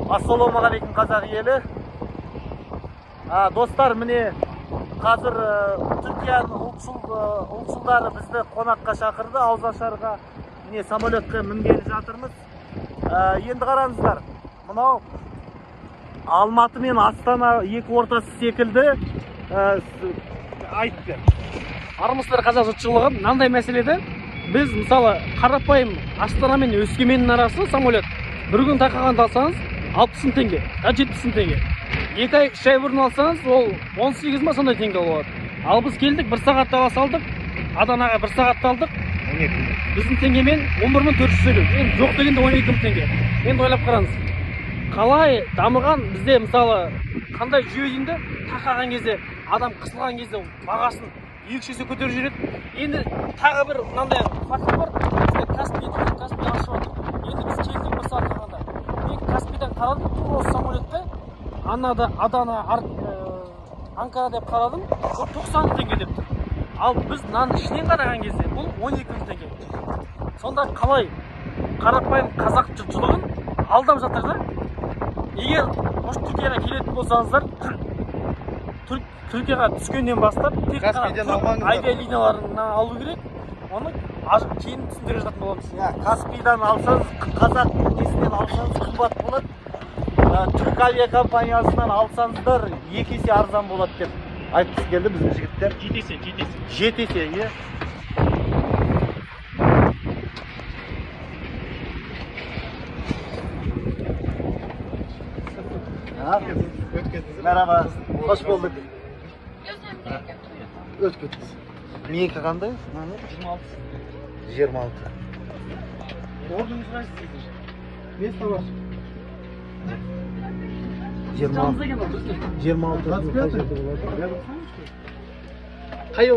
Ассалаумағалейкум қазақ елі. Достар, міне қазір Түркияның ұлтшылдары бізді қонаққа шақырды, ауызашарға. Міне самолетке мінгелі жатырмыз. Енді қараңыздар, мынау Алматы мен Астана екі ортасы секілді айтып бер. Армысыздар қазақ жұртшылығы, мынандай мәселеде біз мысалы қарапайым Астана мен Өскеменнің арасы самолет бір күн тақағанда алсаңыз 60 мың теңге, 70 мың теңге. 2 ай, 3 ай бұрын алсаңыз ол 18 ма сондай теңге болады. Ал біз келдік, 1 сағатта ала салдық, Аданаға 1 сағатта алдық. Біздің теңгемен 11 450. Енді жоқ дегенде 12 мың теңге. Енді ойлап қараңыз. Қалай дамыған бізде мысалы қандай жүйе деймді, тақаған кезде, адам қысылған кезде бағасын 2-3 есе көтеріп жібереді. Енді тағы бір мынандай факт бар. Бізде Каспийді, Каспий ашып жатыр. Енді біз келдік бір сағат қалғанда. Мен Каспийден қарадым, тура осы самолетте Анада, Адана, Анкара деп қарадым, ол 90 теңге деп тұр. Ал біз мынаның ішінен қараған кезде бұл 12 мың теңге. Сонда қалай қарапайым қазақ жұртшылығын алдап жатыр да? Егер осы Түркияға келетін болсаңыздар, Түркияға түскеннен бастап тек қана түрік авиалинияларынан алу керек. Оны кейін түсіндіре жататын боламыз. Иә, Каспийдан алсаңыз, қазақ несінен алсаңыз қымбат болады. Түрік авиакомпаниясынан алсаңыздар 2 есе арзан болады деп айтқысы келді біздің жігіттер. 7 есе, 7 есе. 7 есе, иә. Merhaba, hoş bulduk. Öt götürüz. Менікі қандай? 26. 26. Орныңыз қайсы сіздің? Место ваше. 26. Жаныңызда екен ол, біздің. 26. Қай